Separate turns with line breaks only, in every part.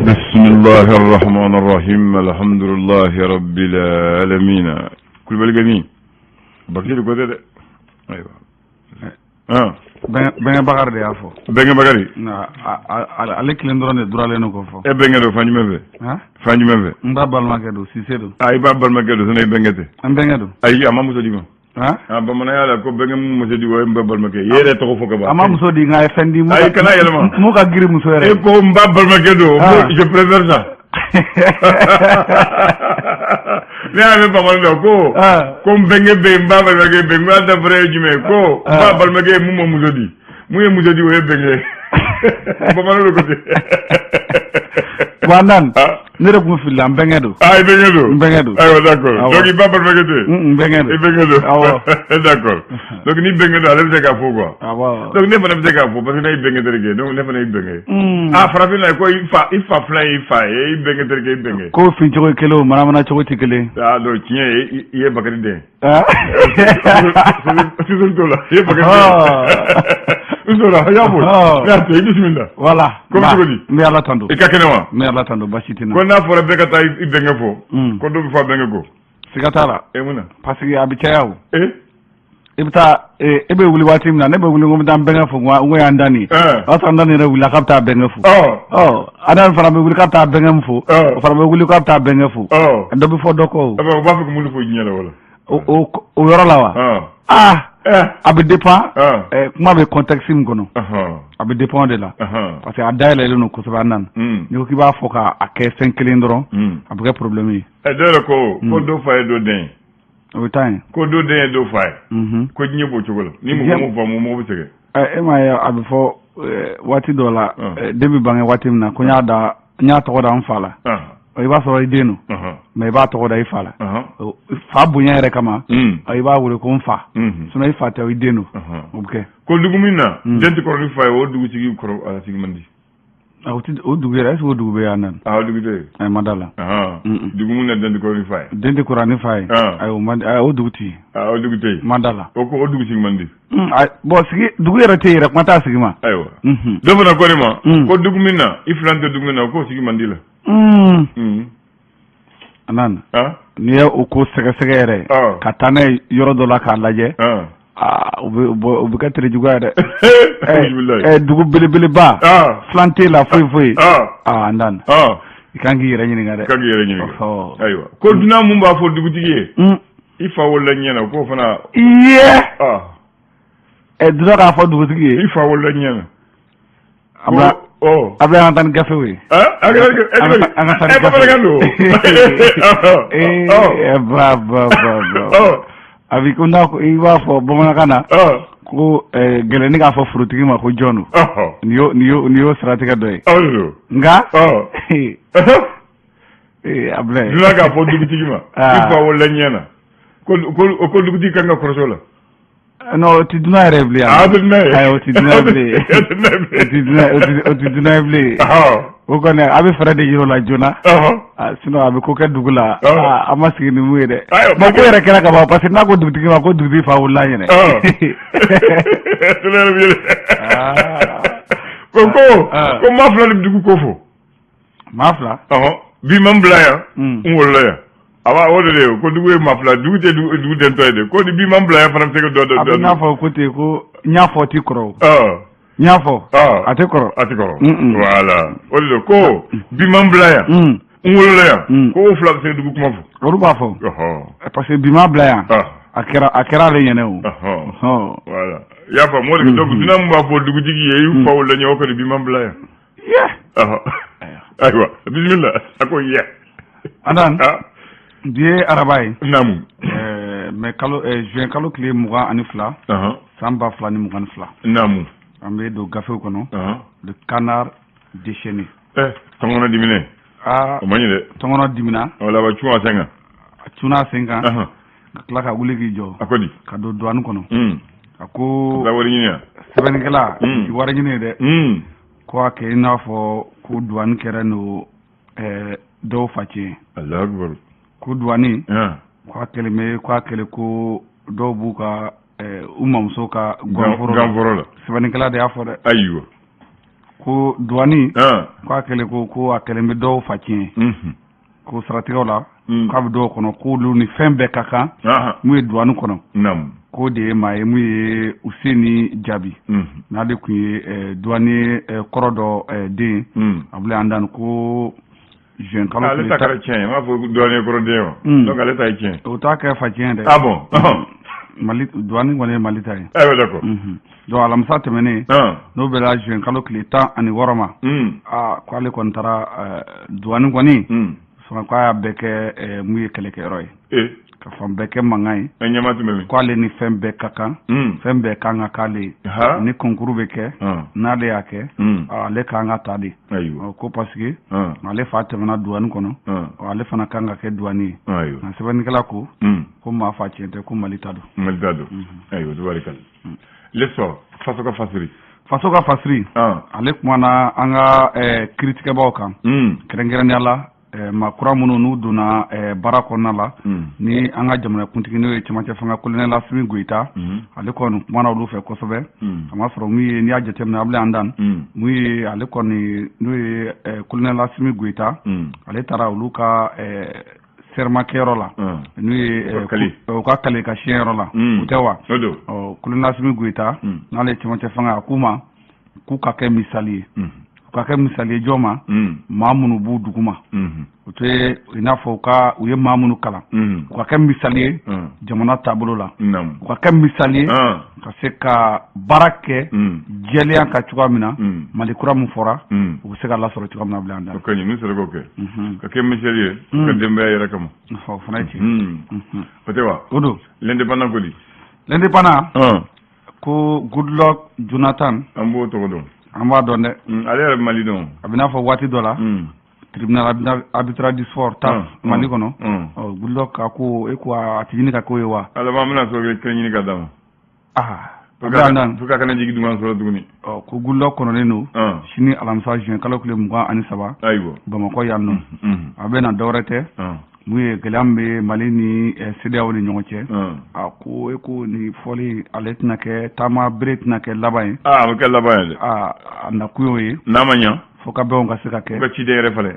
بسم الله الرحمن الرحيم الحمد لله رب العالمين Kulubali Gani Bakiri ko tɛ dɛ ayiwa
Bɛnkɛ Bakari de y'a fɔ.
Bɛnkɛ Bakari.
Ale kelen dɔrɔn de duralen don k'o fɔ.
E bɛnkɛ don fan jumɛn fɛ? Fan jumɛn fɛ?
N ba balimakɛ don, Sise don.
Ah, i b'a balimakɛ don, sinon i bɛnkɛ tɛ.
N bɛnkɛ don.
Ayi, a ma muso d'i ma.
Ah,
bamananya la ko bɛnkɛ mun muso di o ye n ba balimakɛ ye. I yɛrɛ tɔgɔ fɔ ka ban.
A ma muso di, nka a ye fɛn di.
Ayi, kana yɛlɛma.
Mun ka girin muso yɛrɛ.
E ko n ba balimakɛ don. Je préfère ça. Ne y'a mɛn bamanan dɔ ko ko n bɛnkɛ bɛ yen, n ba balimakɛ bɛ yen, n ko a danfara ye jumɛn ye? Ko n ba balimakɛ ye mun ma muso di, mun ye muso di, o ye bɛnkɛ ye. Bamanan dɔ ko ten.
Wa ne de tun filila, n bɛnkɛ don.
Ah, i bɛnkɛ don.
N bɛnkɛ don.
Ayiwa, d'accord. Donc i ba balimakɛ tɛ?
N bɛnkɛ don.
I bɛnkɛ don.
Awɔ.
D'accord. Donc ni bɛnkɛ don, ale bɛ se k'a fɔ quoi.
Awɔ.
Donc ne fana bɛ se k'a fɔ parce que ne y'i bɛnkɛ terikɛ ye, donc ne fana y'i bɛnkɛ ye. Ah, farafinna ko i fa filan y'i fa ye, i bɛnkɛ terikɛ i bɛnkɛ.
Ko fin cogo ye kelen o, manamana cogo tɛ kelen.
Ah, donc tiɲɛ ye, i ye Bakari den.
Ah.
Sisan t'o la, i ye Bakari den. N sɔrɔ i y'a fɔ. Ne y'a to i bisimila.
Voilà.
Ko bɛ cogo di?
N bɛ Ala tando.
I ka kɛnɛ wa?
N bɛ Ala tando, baasi tɛ n na.
Ko n'a fɔra bɛɛ ka taa i bɛnkɛ fo. Ko dɔ bɛ fɔ a bɛnkɛ kɔ.
Siga t'a la.
E mun na?
Parce que a bɛ caya o.
E?
I bɛ taa e bɛ wuli waati min na, ne bɛ wuli ko n bɛ taa n bɛnkɛ fo, n ko y'an da nin ye. O y'a sɔrɔ n da nin yɛrɛ wulila k'a bɛ taa bɛnkɛ fo. Adama fana bɛ wuli k'a bɛ taa bɛnkɛ fo. O fana bɛ wuli k'a bɛ taa bɛnkɛ fo. Dɔ bɛ fɔ dɔ kɔ o.
U b'a fɛ ka mun de fɔ diɲɛ la o la?
O yɔrɔ la wa? Aa, a bɛ dépend kuma bɛ contexte min kɔnɔ, a bɛ dépend o de la, parce que a dayɛlɛlen don kosɛbɛ. An nana n'i ko k'i b'a fɔ k'a kɛ fɛn kelen dɔrɔn, a bɛ kɛ problème ye.
Ɛ, dɔw yɛrɛ ko ko dɔ fa ye dɔ den ye.
O bɛ taa yen.
Ko dɔ den ye dɔ fa ye. Ko diɲɛ b'o cogo la, ni mɔgɔ m'o faamu, mɔgɔ bɛ sɛgɛn.
E m'a ye, a bɛ fɔ waati dɔ la, den bɛ bange waati min na, ko n y'a da, n y'a tɔgɔ da n fa la. I b'a sɔrɔ i den don, mais i b'a tɔgɔ da i fa la, fa bonya yɛrɛ kama. I b'a wele ko n fa, sinon i fa tɛ, i den don. O bɛ kɛ.
Ko dugu min na den tɛ kɔrɔ ni fa ye, o dugutigi kɔrɔ a sigi man di.
O tɛ o dugu yɛrɛ, est-ce que o dugu bɛ yan nɔ?
Ah, o dugu tɛ yen.
Ayi, ma da la.
Dugu min na den tɛ kɔrɔ ni fa ye.
Den tɛ kɔrɔ ni fa ye. Ayi, o man di, o dugu tɛ yen.
Ah, o dugu tɛ yen.
Ma da la.
O ko o dugu sigi man di.
Bon, sigi dugu yɛrɛ tɛ yen yɛrɛ, kuma t'a sigi ma.
Ayiwa. Dɔ fana ko ne ma ko dugu min na i filan tɛ dugu min na, k'o sigi man di la.
A nana n'i ye o ko sɛgɛsɛgɛ yɛrɛ ka taa n'a ye yɔrɔ dɔ la k'a lajɛ, u bɛ kɛ tere juguya dɛ. Dugu belebeleba, filan tɛ la foyi foyi. Aa, an dan i kan k'i yɛrɛ ɲininka dɛ.
I kan k'i yɛrɛ ɲininka. Ayiwa, ko dunan mun b'a fɔ dugutigi ye i fa wolola ɲɛ na, k'o fana.
Iye, dunan k'a fɔ dugutigi ye
i fa wolola ɲɛ na.
A bɛ an ka taa ni gafew ye.
An
ka taa ni gafew.
Bamanankan don.
Ba ba ba ba. A bɛ ko n'a i b'a fɔ bamanankan na ko gɛlɛnni k'a fɔ forotigi ma ko jɔn don. Nin y'o siratigɛ dɔ ye. Nka a bila
yen. Dunan k'a fɔ dugutigi ma i fa wolola ɲɛ na, ko dugutigi kan ka kɔrɔsɔ la.
Non, o tɛ dunan yɛrɛ bilen.
Ah, o tɛ dunan ye.
Ayi, o tɛ dunan ye bilen. O tɛ dunan ye bilen. O kɔni, a bɛ fɛɛrɛ de yir'o la joona. Sinon a bɛ ko kɛ dugu la, an ma sigi ni mun ye dɛ. Bon, ko yɛrɛ kɛra ka ban, parce que n'a ko dugutigi ma ko dugutigi fa wolola ɲɛnɛ.
Ko maa fila de bɛ dugu ko fɔ.
Maa fila.
Bi ma n bila yan, n wolola yan. A b'a o de ye ko dugu ye maa fila, dugu tɛ dugu dentɔ ye de, ko ni bi ma n bila yan fana bɛ se ka dɔ dɔ.
A bɛ n'a fɔ ko ten ko n y'a fɔ ti kɔrɔ o. N y'a fɔ. A tɛ kɔrɔ.
A tɛ kɔrɔ. Voilà, o de don ko bi ma n bila yan, n wolola yan, ko o fila bɛ se ka dugu kuma fɔ.
Olu b'a fɔ. Parce que bi ma bila yan. A kɛra ale ɲɛnɛ o.
Voilà, i y'a faamu o de. Donc dunan min b'a fɔ dugutigi ye i fa wolola ɲɛ, o kɔni bi ma n bila yan. Ayiwa, bisimila, a ko yɛ.
Adan, bi ye araba ye.
Naamu.
Mais kalo juin kalo tile 22, san 2022.
Naamu.
An bɛ don gafew kɔnɔ. Le canard déchaîné.
Tɔnkɔnɔ diminen.
Aa,
o man ɲi dɛ.
Tɔnkɔnɔ dimina.
Wala a cun a sen kan.
A cunna a sen kan. Ka tila ka wuli k'i jɔ.
A ko di?
Ka don douane kɔnɔ. A ko.
Ka taa wari ɲini yan.
Sɛbɛnnikɛla. Ti wari ɲini ye dɛ. Ko a kɛ i n'a fɔ ko douane kɛra n'o dɔw facɛ ye.
Alahu akibaru.
Ko douane. Ko a kɛlen bɛ ko a kɛlen ko dɔw b'u ka u mamuso ka ganforo la. Sɛbɛnnikɛla de y'a fɔ dɛ.
Ayiwa.
Ko douane k'a kɛlen ko a kɛlen bɛ dɔw fa tiɲɛ. Ko saratigɛw la k'a bɛ dɔw kɔnɔ k'olu ni fɛn bɛɛ ka kan mun ye douane kɔnɔ. K'o de ye maa ye mun ye Useni Jaabi. N'ale tun ye douanier kɔrɔ dɔ den ye. Abulayi Andan ko juin kalo
ale ta kɛra tiɲɛ ye, n b'a fɔ douanier kɔrɔ den wa. Donc ale ta ye tiɲɛ.
O t'a kɛ fa tiɲɛ dɛ.
Ah bon.
Mali douane kɔni ye Mali ta ye.
Ayiwa, d'accord.
Donc alamisa tɛmɛnen, n'o bɛra juin kalo tile 16 ma, aa k'ale kɔni taara douane kɔni sɔn k'a y'a bɛɛ kɛ mun ye kɛlɛkɛyɔrɔ ye. Ka fan bɛɛ kɛ mankan ye.
Ɲɛmaa tun bɛ min?
K'ale ni fɛn bɛɛ ka kan. Fɛn bɛɛ kan ka k'ale ye. Ni concours bɛ kɛ, n'ale y'a kɛ, ale kan ka ta de. Ko parce que ale fa tɛmɛna douane kɔnɔ, ale fana kan ka kɛ douane ye. Nka sɛbɛnnikɛla ko ko maa fa tiɲɛ tɛ, ko Mali ta don.
Mali ta don. Ayiwa, tabarikala. L'essor, faso ka fasiri.
Faso ka fasiri. Ale kumana an ka kiiritigɛbaw kan. Kɛrɛnkɛrɛnnenya la, maa kura minnu n'u donna baara kɔnɔna la, ni an ka jamanakuntigi n'o ye cɛmancɛ fanga colonel Assimi Goïta, ale kɔni kumana olu fɛ kosɛbɛ. A ma sɔrɔ mun ye, n'i y'a jateminɛ Abulayi Andan, mun ye ale kɔni n'o ye colonel Assimi Goïta, ale taara olu ka serment kɛyɔrɔ la, n'o ye u ka kale ka siɲɛyɔrɔ la, o tɛ wa? Colonel Assimi Goïta n'ale ye cɛmancɛ fanga, a k'u ma k'u ka kɛ misali ye. U ka kɛ misali ye jɔn ma? Maa minnu b'u dugu ma, o tɛ i n'a fɔ u ye maa minnu kalan, u ka kɛ misali ye jamana taabolo la, u ka kɛ misali ye ka se ka baara kɛ jɛlenya kan cogoya min na, Mali kura min fɔra, u bɛ se ka lasɔrɔ cogoya min na Abulayi Andan.
O ka ɲi, n'u sera k'o kɛ, ka kɛ misali ye u ka denbaya yɛrɛ kama.
O fana ye tiɲɛ.
O tɛ wa?
O don.
L'Indépendant ko di?
L'Indépendant ko Goodluck Jonathan.
An b'o tɔgɔ dɔn.
An b'a dɔn dɛ.
Ale yɛrɛ bɛ Mali dɔn.
A bɛ n'a fɔ waati dɔ la, tribunal arbitral du sport TAS Mali kɔnɔ, Goodluck ka ko e ko a tɛ ɲini ka k'o ye wa?
Alama an bɛna sɔrɔ kelen ɲini ka d'a ma.
Aa
pour que a kana jigin duman sɔrɔ tuguni.
Ko Goodluck kɔnɔlen don sini alamisa juin kalo tile 23.
Ayiwa.
Bamakɔ yan nɔ. A bɛ na dɔwɛrɛ tɛ. Mun ye gɛlɛya min bɛ Mali ni CEDEAO ni ɲɔgɔn cɛ. A ko e ko nin fɔli ale tɛna kɛ taama bere tɛna kɛ laban ye.
A bɛ kɛ laban ye dɛ.
A nakun y'o ye.
N'a ma ɲa.
Fo ka bɛnw ka se ka kɛ.
U ka ciden yɛrɛ falen.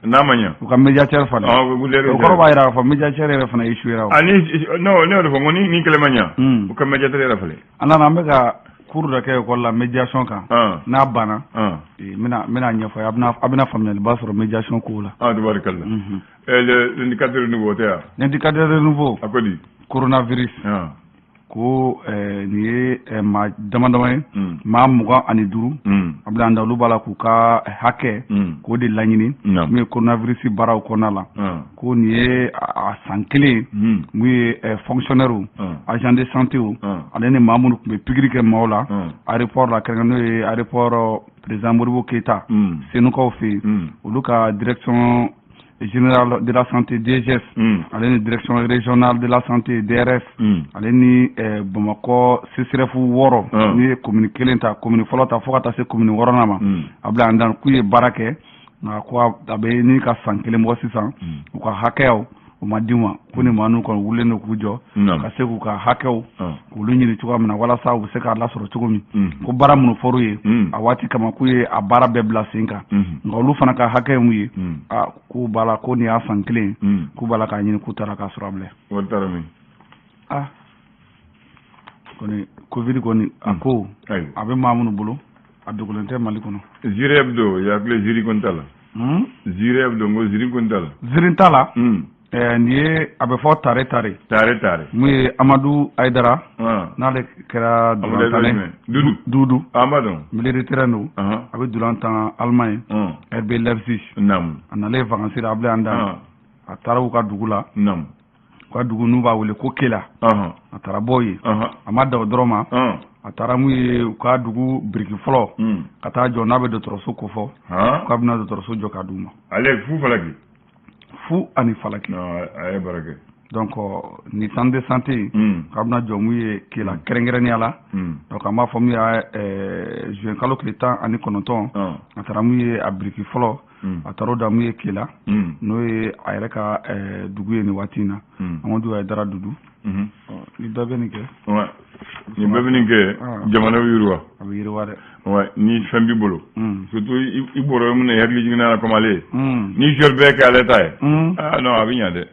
N'a ma ɲa.
U ka médiateur falen. O kɔrɔ b'a jira k'a fɔ médiateur yɛrɛ fana échoué ra o.
Ani non, ne y'o de fɔ, n ko ni kɛlɛ ma ɲa, u ka médiateur yɛrɛ falen.
An nana an bɛ ka cours dɔ kɛ école la médiation kan. N'a banna, n bɛna ɲɛfɔ a bɛna faamuyaliba sɔrɔ médiation kow la.
Tabarikala. L'indicateur nouveau tɛ wa?
L'indicateur nouveau.
A ko di?
Coronavirus. Ko nin ye maa dama dama ye, maa 25, Abulayi Andan, olu b'a la k'u ka hakɛ k'o de laɲini mun ye coronavirus baaraw kɔnɔna la. Ko nin ye a san kelen mun ye fonctionnaire, agent de santé, ale ni maa minnu tun bɛ pikiri kɛ maaw la aéroport la, kɛrɛnkɛrɛn n'o ye aéroport président Modibo Keyita, Senukaw fɛ yen, olu ka direction générale de la santé DGS, ale ni direction régionale de la santé DRS, ale ni Bamakɔ CSRéf 6, ni ye commune kelen ta, commune fɔlɔ ta fo ka taa se commune 6nan ma, Abulayi Andan, k'u ye baara kɛ, nka ko a bɛ ni ka san kelen bɔ sisan, u ka hakɛyaw o ma di u ma. Ko ni maa ninnu kɔni wulilen don k'u jɔ ka se k'u ka hakɛw k'olu ɲini cogoya min na, walasa u bɛ se k'a lasɔrɔ cogo min. Ko baara minnu fɔr'u ye a waati kama, k'u ye a baara bɛɛ bila sen kan, nka olu fana ka hakɛ ye mun ye? K'u b'a la ko nin y'a san kelen, k'u b'a la k'a ɲini, k'u taara k'a sɔrɔ a bilen.
O taara min?
Kɔni Covid kɔni a ko a bɛ maa minnu bolo, a dogolen tɛ Mali kɔnɔ.
Ziiri bɛ don, yakile ziiri kɔni t'a la. Ziiri bɛ don, ko ziiri kɔni t'a la.
Ziiri t'a la. Nin ye a bɛ fɔ tare tare.
Tare tare.
Mun ye Amadu Ayidara. N'ale kɛra dulantan
ye.
Dudu.
An b'a dɔn.
Milieu de terrain don. A bɛ dulan tan Allemagne. RB Leipzig.
Naamu.
A nalen vacances la Abulayi Andan. A taara u ka dugu la.
Naamu.
U ka dugu n'u b'a wele ko Kela. A taara bɔ yen. A ma dan o dɔrɔn ma. A taara mun ye u ka dugu biriki fɔlɔ. Ka taa jɔ n'a bɛ dɔgɔtɔrɔso kofɔ. K'a bɛna dɔgɔtɔrɔso jɔ k'a d'u ma.
Ale fu falaki.
Fu ani falaki.
A ye baara kɛ.
Donc ni centre de santé k'a bɛna jɔ mun ye Kela kɛrɛnkɛrɛnnenya la. Donc an b'a fɔ mun ye juin kalo tile 19, a taara mun ye a biriki fɔlɔ. A taar'o da mun ye Kela, n'o ye a yɛrɛ ka dugu ye nin waati in na, Amadu Hayidara Dudu. Ni bɛɛ bɛ nin kɛ.
Ni bɛɛ bɛ nin kɛ, jamana bɛ yiriwa.
A bɛ yiriwa dɛ.
Ouais, ni fɛn b'i bolo, surtout i bɔra yɔrɔ min na, i hakili jiginna la comme ale, ni joueur bɛɛ kɛ ale ta ye, ah non, a bɛ ɲa dɛ.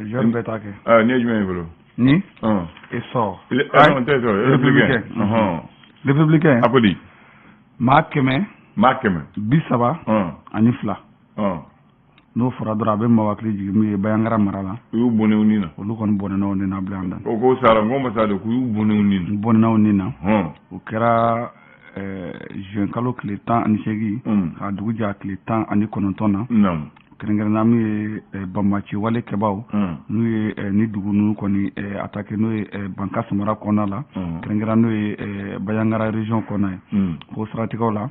Joueur bɛɛ t'a kɛ.
Ah, nin ye jumɛn y'i bolo?
Ni Essor.
Non, tɛ Essor, Républicain.
Républicain.
A ko di?
Maa 100.
Maa 100.
32. N'o fɔra dɔrɔn, a bɛ maaw hakili jigin min ye Bandiagara mara la.
U y'u bɔnɛ u ni na.
Olu kɔni bɔnɛna u ni na bila an da.
O ko sara, n ko ma sa de, k'u y'u bɔnɛ u ni na.
U bɔnɛna u ni na. O kɛra juin kalo tile 18, k'a dugu jɛ a tile 19 na. Kɛrɛnkɛrɛnnenya min ye banbaanci wale kɛbaaw, n'u ye ni dugu ninnu kɔni attaqué, n'o ye Bankass mara kɔnɔna la, kɛrɛnkɛrɛnnenya n'o ye Bandiagara région kɔnɔna ye. K'o siratigɛw la,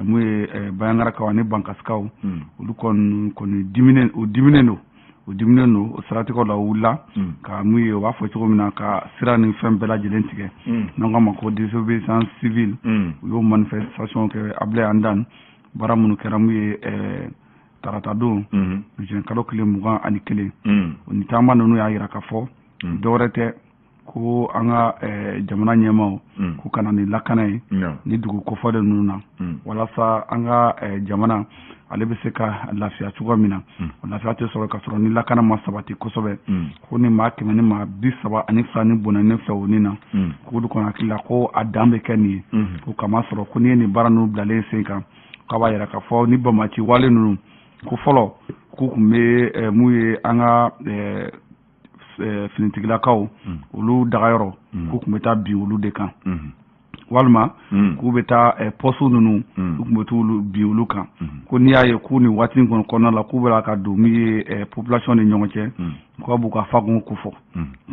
mun ye Bandiagarakaw ani Bankassikaw, olu kɔni diminen, u diminen don, u diminen don. O siratigɛw la, u wulila ka mun ye, u b'a fɔ cogo min na, ka sira ni fɛn bɛɛ lajɛlen tigɛ, n'an k'a ma ko désobéissance civile. U y'o manifestation kɛ Ablaye Andan. Baara minnu kɛra mun ye tarata don, juin kalo tile 21, o ni taama ninnu y'a yira k'a fɔ dɔwɛrɛ tɛ ko an ka jamana ɲɛmaaw k'u kana ni lakana ye ni dugu kofɔlen ninnu na, walasa an ka jamana ale bɛ se ka lafiya cogoya min na. O lafiya tɛ sɔrɔ ka sɔrɔ ni lakana ma sabati kosɛbɛ. Ko ni maa 132 ni bɔnɛnen filɛ o ni na, k'olu kɔni hakili la ko a dan bɛ kɛ nin ye, ko kama sɔrɔ ko n'i ye nin baara ninnu bilalen sen kan, k'a b'a yira k'a fɔ ni banbaanci wale ninnu ko fɔlɔ k'u tun bɛ mun ye an ka finitigilakaw olu dagayɔrɔ, k'u tun bɛ taa bin olu de kan, walima k'u bɛ taa pɔsu ninnu, u tun bɛ t'olu bin olu kan. Ko n'i y'a ye k'u nin waati in kɔni kɔnɔna la, k'u bɛ ka don min ye population ni ɲɔgɔn cɛ, k'a b'u ka fagun ko fɔ,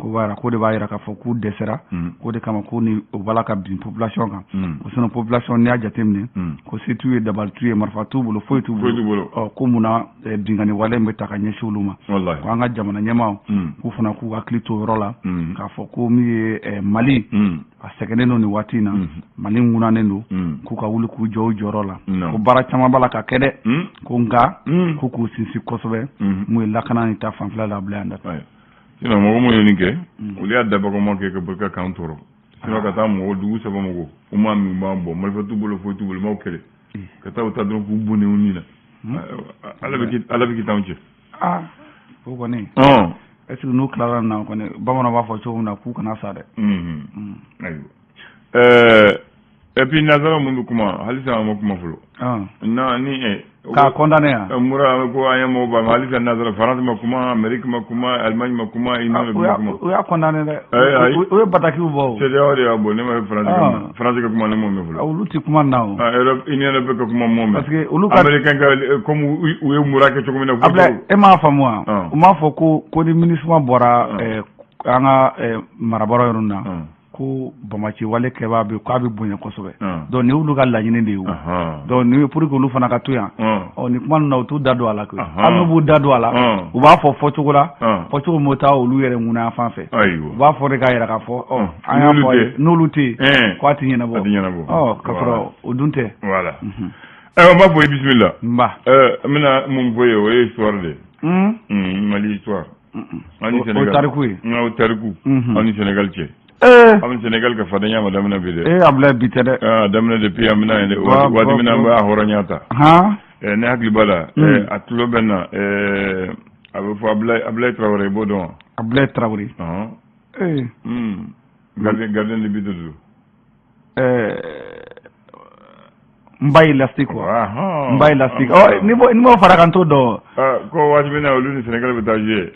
ko b'a yira k'o de b'a yira k'a fɔ k'u dɛsɛra, k'o de kama ko ni o b'a la ka bin population kan. Ko sinon population, n'i y'a jateminɛ, ko se t'u ye, dabali t'u ye, marifa t'u bolo, foyi t'u bolo. Ɔ ko munna binkanni wale in bɛ ta ka ɲɛsin olu ma? Ko an ka jamana ɲɛmaaw k'u fana k'u hakili to o yɔrɔ la, k'a fɔ ko min ye Mali, a sɛgɛnnen don nin waati in na, Mali ŋunanen don, k'u ka wuli k'u jɔ u jɔyɔrɔ la. Ko baara caman b'a la ka kɛ dɛ, ko nka k'u k'u sinsin kosɛbɛ mun ye lakana ni ta fanfɛla la bila yan dɛ.
Sinon mɔgɔ minnu ye nin kɛ, olu y'a dabakɔma kɛ ka boli ka k'an tɔɔrɔ. Sinon ka taa mɔgɔ dugu saba mɔgɔ, u m'a min, u m'a bɔ, marifa t'u bolo, foyi t'u bolo, u m'aw kɛlɛ, ka taa u ta dɔrɔn k'u bɔnɛ u ni na. Ala bɛ k'i t'anw cɛ.
Aa, o kɔni, est ce que n'u tilara nin na kɔni, bamananw b'a fɔ cogo min na k'u kana sa dɛ.
Ayiwa, et puis nazara mun bɛ kuma halisa, an ma kuma fɔlɔ. Na ni
k'a condamné yan.
Mura ko an ye mɔgɔw ba ma halisa, nazara, France ma kuma, Amérique ma kuma, Allemagne ma kuma, Union ma kuma.
U y'a condamné dɛ, u ye batakiw bɔ o.
CEDEAO de y'a bɔ. Ne ma France ka kuma, ne m'o mɛn fɔlɔ.
Olu tɛ kuma na o.
Europe, Union européenne ka kuma m'o mɛn.
Parce que olu ka
Américain ka, comme u ye mura kɛ cogo min na.
Ablaye, e m'a faamu wa? U m'a fɔ ko ni MINUSMA bɔra an ka marabaa yɔrɔ na, ko banbaanci wale kɛbaa bɛ k'a bɛ bonya kosɛbɛ. Donc nin y'olu ka laɲini de ye o. Donc ni pour que olu fana ka to yan, ɔ nin kuma ninnu na, u t'u da don a la koyi. Hali n'u b'u da don a la, u b'a fɔ fɔcogo la, fɔcogo min bɛ taa olu yɛrɛ ŋuna fan fɛ. U b'a fɔ de k'a yira k'a fɔ ɔ an y'a fɔ a ye, n'olu tɛ yen, k'a tɛ ɲɛnabɔ. Ɔ k'a sɔrɔ o dun tɛ.
Voilà, ayiwa, n b'a fɔ i bisimila.
N ba.
N bɛna mun fɔ ye, o ye histoire de ye, Mali histoire.
An ni Sénégal. O tariku ye.
O tariku. An ni Sénégal cɛ. An ni Sénégal ka fadenya ma daminɛ bi dɛ.
Ee Ablaye, bi tɛ dɛ.
A daminɛ depuis an bɛna yen waati min na, an b'a hɔrɔnya ta. Ne hakili b'a la, a tulo bɛ na, a bɛ fɔ Ablaye Traoré, i b'o dɔn wa?
Ablaye Traoré.
Ee. Gardien de but de don.
N ba ye lastique quoi. N ba ye lastique. Ɔ ni m'o fara kan, t'o dɔn.
Ko waati min na olu ni Sénégal bɛ taa jouer.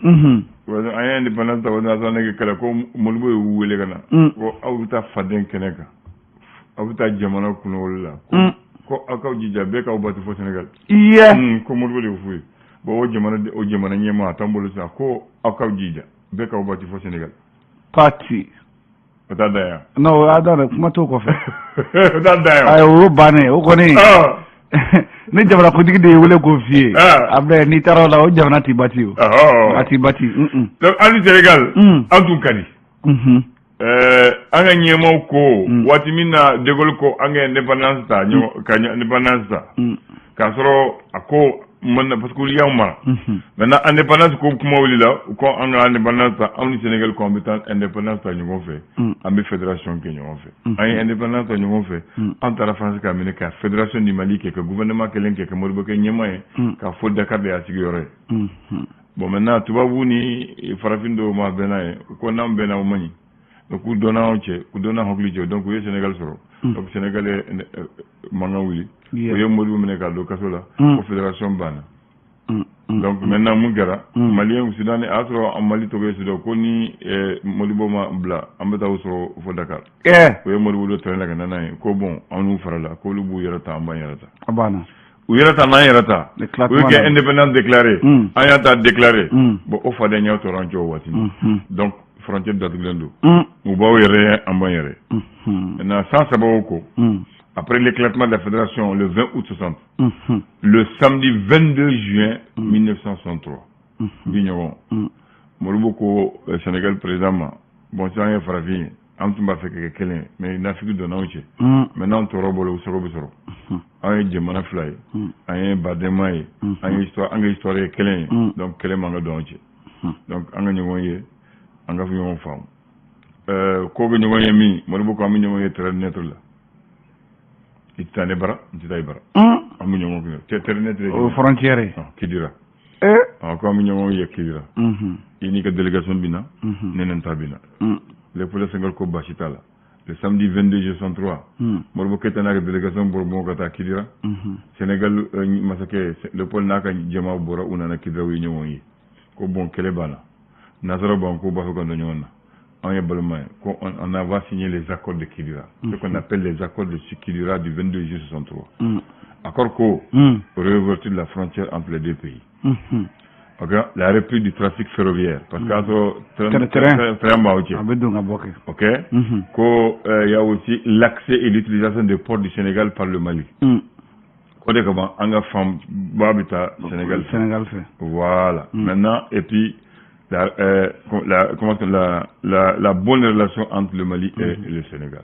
An ye indépendance ta, o nana ne kɛlɛ ko Modibo y'u wele ka na. Ko aw bɛ taa faden kɛnɛ kan. Aw bɛ taa jamana kunnawolo la. Ko aw k'aw jija, bɛɛ k'aw bati fo Sénégal.
Iye.
Ko Modibo de y'o f'u ye. Bon, o jamana ɲɛmaa a t'an bolo sisan, ko aw k'aw jija, bɛɛ k'aw bati fo Sénégal.
Pati.
O t'a dan yan.
Non, o y'a dan dɛ, kuma t'o kɔfɛ.
O t'a dan yan.
Ayi, o y'o bannen o kɔni. Ni jamanakuntigi de y'i wele k'o f'i ye, Ablaye, n'i taara o la, o jamana t'i bati o. A t'i bati.
Donc an ni Sénégal, an tun ka di. An ka ɲɛmaaw ko waati min na De Gaulle ko an ka indépendance ta, ka indépendance ta, k'a sɔrɔ a ko man, parce que olu y'anw mara. Maintenant, indépendance ko kuma wulila, u ko an ka indépendance ta, anw ni Sénégal ko an bɛ taa indépendance ta ɲɔgɔn fɛ, an bɛ fédération kɛ ɲɔgɔn fɛ. An ye indépendance ta ɲɔgɔn fɛ, an taara France k'a minɛ ka fédération du Mali kɛ, ka gouvernement kelen kɛ, ka Modibo kɛ ɲɛmaa ye, k'a fɔ Dakar de y'a sigiyɔrɔ ye. Bon, maintenant, tubabu ni farafin dɔw ma bɛn n'a ye, ko n'an bɛnna o man ɲi. Donc k'u dɔnna anw cɛ, k'u dɔnna hakili cɛ. Donc u ye Sénégal sɔrɔ. Donc Sénégal ye mankan wuli, u ye Modibo minɛ k'a don kaso la, ko fédération banna. Donc maintenant, mun kɛra? Malien Soudan, a y'a sɔrɔ Mali tɔgɔ ye Soudan, ko ni Modibo ma bila, an bɛ taa u sɔrɔ fo Dakar. U ye Modibo don train la ka na n'a ye, ko bon, an n'u farala, k'olu b'u yɛrɛ ta, an b'an yɛrɛ ta.
A banna.
U yɛrɛ ta, n'an yɛrɛ ta, u ye kɛ indépendance déclaré, an y'a ta déclaré. Bon, o fadenya tora an cɛ o waati. Donc frontière datugulen don, u b'aw yɛrɛ ye, an b'an yɛrɛ. Maintenant, san 3 o ko, après l'éclatement de la fédération le 20 août 60, le samedi 22 juin 1963, bi ɲɔgɔn, Modibo ko Sénégal président ma: bon, sisan an ye farafin ye, an tun b'a fɛ ka kɛ kelen ye, mais nafigi donna anw cɛ. Maintenant tɔɔrɔ bolo, u sago bɛ sɔrɔ. An ye jamana fila ye, an ye badenma ye, an ye histoire, an ka histoire ye kelen ye. Donc kɛlɛ man ka don anw cɛ. Donc an ka ɲɔgɔn ye, an ka ɲɔgɔn faamu. Ko bɛ ɲɔgɔn ye min, Modibo ko an bɛ ɲɔgɔn ye terrain neutre la. I tɛ taa ne bara, n tɛ taa i bara, an bɛ ɲɔgɔn kɛ terrain neutre.
O frontière ye.
Kidira. Ko an bɛ ɲɔgɔn ye Kidira. I n'i ka délégation bɛ na, ne ni n ta bɛ na. Léopold Senghor ko baasi t'a la. Le samedi 22 juillet 63, Modibo Keïta n'a ka délégation bɔra Bamakɔ ka taa Kidira. Sénégal masakɛ Léopold n'a ka jama bɔra, u nana Kidira, u ye ɲɔgɔn ye. Ko bon, kɛlɛ banna, nasara ban ko b'a fɛ ka don ɲɔgɔn na, anw ye balima ye. Ko on va signer les accords de Kidira, ce qu'on appelle les accords de Kidira du 22 juillet 63. Accord ko réouverture de la frontière entre les deux pays, ok, la reprise du trafic ferroviaire, parce que a sɔrɔ train b'aw cɛ.
A bɛ don ka bɔ kɛ.
Ok, ko il y a aussi l'accès et l'utilisation des ports du Sénégal par le Mali. O de kama an ka fan ba bɛ taa Sénégal
fɛ. Sénégal fɛ.
Voilà. Maintenant, et puis la, comment, la bonne relation entre le Mali et le Sénégal,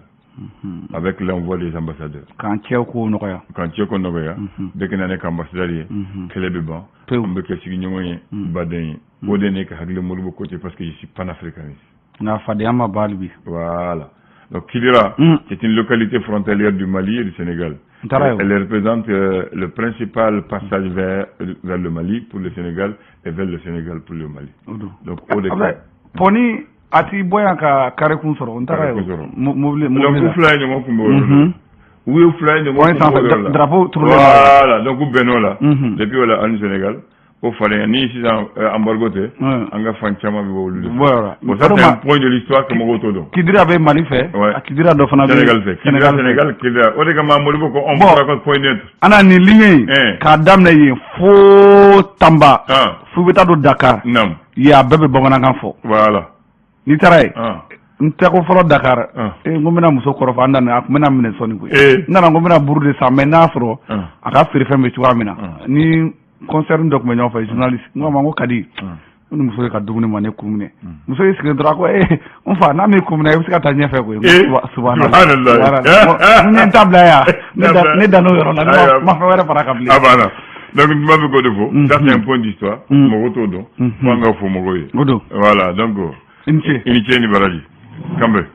avec l'envoi des ambassadeurs.
K'an cɛw kow nɔgɔya.
K'an cɛw ko nɔgɔya. Bɛɛ ka na ne ka ambassadeur ye. Kɛlɛ bɛ ban. An bɛ kɛ sigiɲɔgɔn ye, baden ye. O de ye ne ka hakili Modibo ko ten, parce que je suis panafricaniste.
Nka fadenya ma ban hali bi.
Voilà. Donc Kidira, c'est une localité frontalière du Mali et du Sénégal. Elle représente le principal passage vers le Mali pour le Sénégal et vers le Sénégal pour le Mali. Donc o de
Pɔni a t'i bɔ yan ka karekun sɔrɔ, n taara yen mobili.
Donc u fila ye ɲɔgɔn kunbɛn o yɔrɔ la. U ye fila ye ɲɔgɔn kunbɛn o yɔrɔ la.
Drapeau turulen.
Voilà, donc u bɛnn'o la. Depuis o la, an ni Sénégal o fadenya ni sisan embargo tɛ, an ka fan caman bɛ bɔ olu de fɛ. Bon, ça c'est un point de l'histoire que mɔgɔw t'o dɔn.
Kidira bɛ Mali fɛ, a Kidira dɔ fana bɛ
Sénégal fɛ. Kidira Sénégal, Kidira, o de kama Modibo ko on fera ko point neutre.
An na nin ligne in k'a daminɛ yen fo Tamba, fo bɛ taa don Dakar. Yen a bɛɛ bɛ bamanankan fɔ.
Voilà.
N'i taara yen, n tɛ ko fɔlɔ Dakar, n ko n bɛna muso kɔrɔfɔ, an nana, a tun bɛna minɛ sɔnni koyi. N nana ko n bɛna buru de san, mais n'a sɔrɔ a ka feerefɛn bɛ cogoya min na, ni concert dɔ tun bɛ ɲɔgɔn fɛ, journaliste, n ko a ma, n ko Kadi, ko ni muso ye ka dumuni ma ne kun minɛ. Muso y'i sigi dɔrɔn, a ko ee, n fa, n'a m'i kun minɛ, i bɛ se ka taa ɲɛfɛ koyi. Subhanallah, n ye n ta bila yan, ne dan n'o yɔrɔ la, ne ma fɛn wɛrɛ fara kan bilen.
A banna. Donc n b'a fɛ k'o de fɔ, ça c'est un point d'histoire, mɔgɔw t'o dɔn, fo an ka fɔ mɔgɔw ye.
O don.
Voilà, donc
I ni ce.
I ni ce ni baraji, kanbɛn.